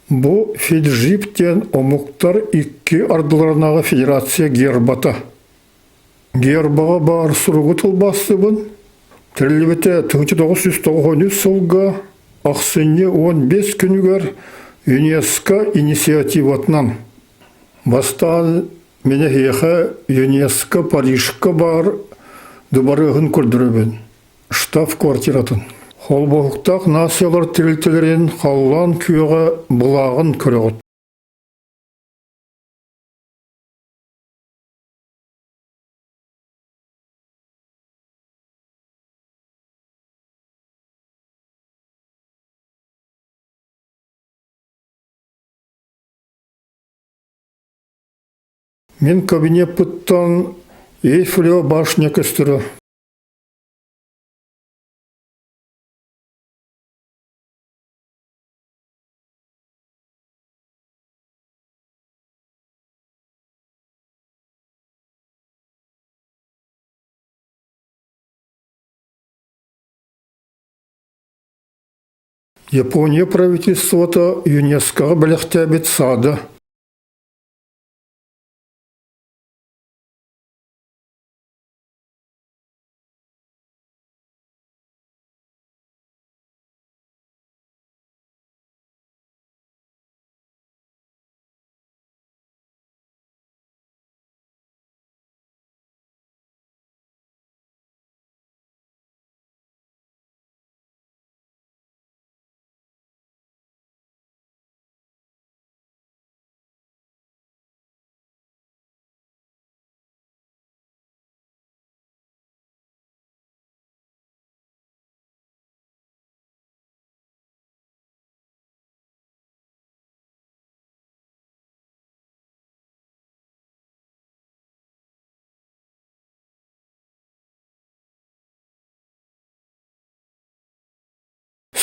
Бу Фиджип диэн омуктар икки ардыларынааҕы федерация гербата. Гербаҕа баар суругу тылбаастыыбын. Тэриллибитэ 1993 сылга ахсынньы 15 күнүгэр ЮНЕСКО инициативатынан. Бастаан мин эһиэхэ ЮНЕСКО Парижка баар дыбарыаһын көрдөрөбүн. Штаб-квартиратын. Холбоһуктаах нациялар тэрилтэлэрин халлаан күөҕэ былааҕын көрөҕүт. Мин кабинеппыттан Эйфелева башня көстөрө. Япония правительствота ЮНЕСКОҕа бэлэхтээбит саада.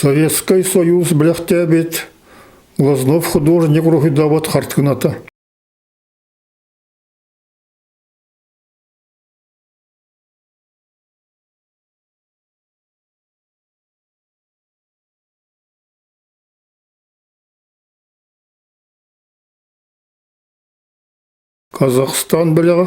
Советскай Союз бэлэхтээбит Глазнов художник уруһуйдаабыт хартыыната. Казахстан бэлэҕэ.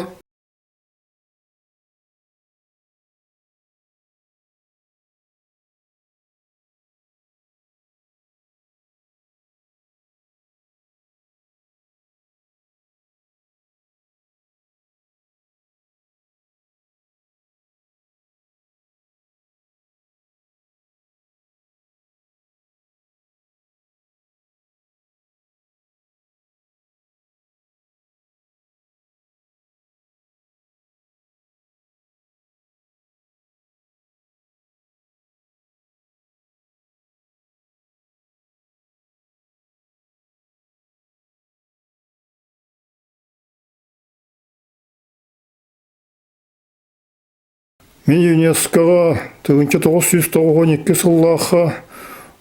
Мин ЮНЕСКО-ҕа 1992 сыллаахха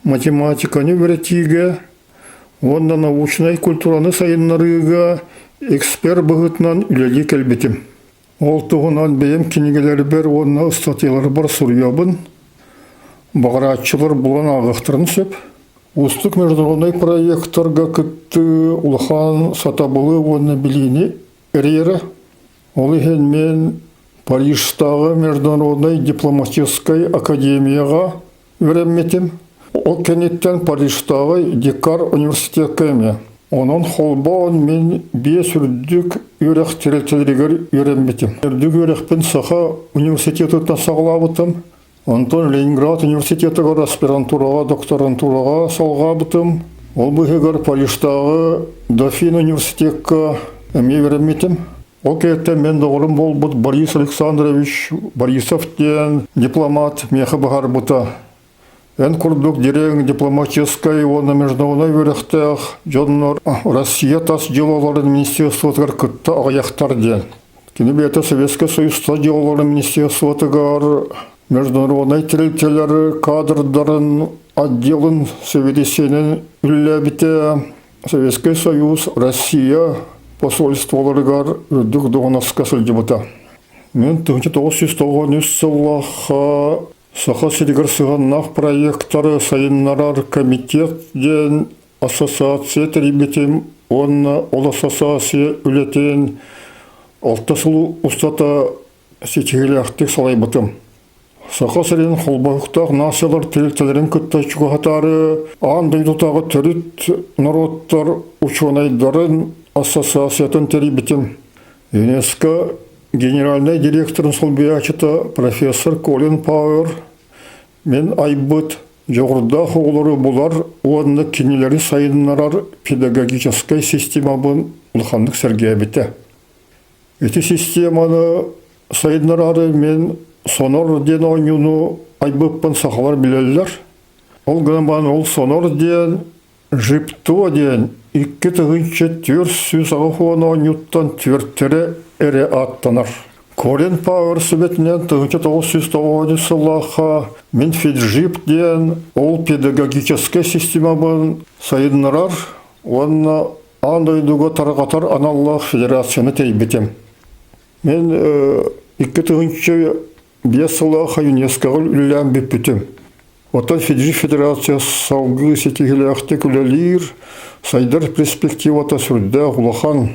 математиканы үөрэтиигэ уонна научнай культураны сайыннарыыга эксперт быһыытынан үлэлии кэлбитим. Ол туһунан бэйэм кинигэлэрбэр уонна ыстатыйаларбар суруйабын. Баҕарааччылар булан ааҕыахтарын сөп. Уустук международнай проектарга кыттыы улахан сатабылы уонна билиини эрэйэрэ. Ол иһин мин Парижтааҕы международнай дипломатическай академияҕа үөрэммитим. Ол кэнниттэн Парижтааҕы Декар университекка эмиэ. Онон холбоон мин биэс үрдүк үөрэх тэрилтэлэригэр үөрэммитим. Үрдүк үөрэхпин Саха университетыттан саҕалаабытым. Онтон Ленинград университетыгар аспирантураҕа, докторантураҕа салҕаабытым. Ол быыһыгар Парижтааҕы Дофин университекка эмиэ үөрэммитим. Ол кэнниттэн мин доҕорум буолбут Борис Александрович Борисов диэн дипломат миэхэ быһаарбыта. Эн курдук дириҥ дипломатическай уонна международнай үөрэхтээх дьоннор Россия тас дьыалаларын министерствотыгар кытта аҕыйахтар диэн. Кини бэйэтэ Советскай Союз тас дьыалаларын министерствотыгар международнай тэрилтэлэр кадрдарын отделын сэбиэдиссэйинэн үлэлээбитэ. Советскай Союз Россия посольстволарыгар үрдүк дуоһунаска сылдьыбыта. Мин 1993 сыллаахха Саха сиригэр сыһыаннаах проектары сайыннарар комитет диэн ассоциация тэрийбитим уонна ол ассоциация үлэтин 6 сыл устата ситиһиилээхтик салайбытым. Саха сирин холбоһуктаах нациялар тэрилтэлэрин кытта чугаһатаары аан дойдутааҕы төрүт норуоттар учуонайдарын ассоциациятын тэрийбитим. ЮНЕСКО генеральнай директорын солбуйааччыта профессор Колин Пауэр мин айбыт дьоҕурдаах оҕолору булар уонна кинилэри сайыннарар педагогическай системабын улаханнык сэргээбитэ. Ити системаны сайыннараары мин Сонор диэн оонньууну айбыппын сахалар билэллэр. Ол гынан баран ол Сонор диэн Жипто диэн 2480 оонньууттан түөртэрэ эрэ ааттанар. Колин Пауэр сүбэтинэн 1990 сыллаахха мин Фиджип диэн ол педагогическай системабын сайыннарар уонна аан дойдуга тарҕатар аналлаах федерацияны тэрийбитим. Мин 2005 сыллаахха ЮНЕСКОҕа үлэлээн бүппүтүм. Оттон Фиджи Федерация салгыы ситиһиилээхтик үлэлиир, сайдар перспективата сүрдээх улахан.